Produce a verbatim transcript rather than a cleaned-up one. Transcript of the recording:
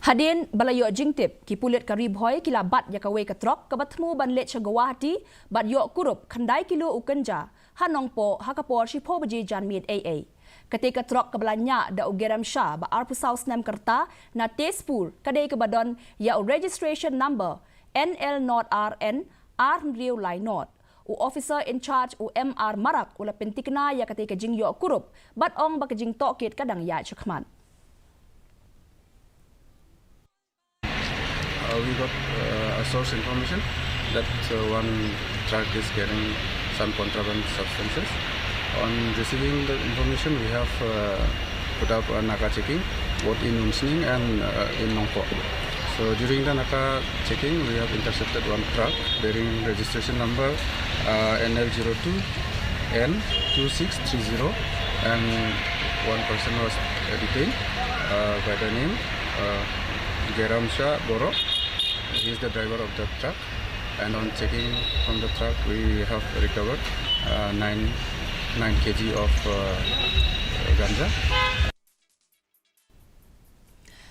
Hadien ba la ïoh jingtip, ki pulit ka Ri Bhoi ki la bat ïa kawei ka trok kaba thmu ban leit sha Guwahati bad ïoh kurup khyndai kilo u ganja ha Nongpoh ha ka por shiphew baje janmiet ei ei. Kata ka trok kaba la ñiah da u Gerem Shah ba arphew saw snem ka rta na Tezpur, ka dei kaba don ïa u registration number N L not R N ar hynriew lai not. U officer in charge u M R Marak u la pyntikna ïa kata ka jingïoh kurup bad ong ba ka jingtohkit ka dang ïaid shakhmat. Uh, we got uh, a source information that uh, one truck is carrying some contraband substances. On receiving the information, we have uh, put up a Naka checking, both in Umsning and uh, in Nongpoh. So during the Naka checking, we have intercepted one truck bearing registration number uh, N L zero two N two six three zero, and one person was uh, detained uh, by the name uh, Geram Shah Boro. He is the driver of the truck, and on checking from the truck, we have recovered uh, nine nine kg of uh, ganja.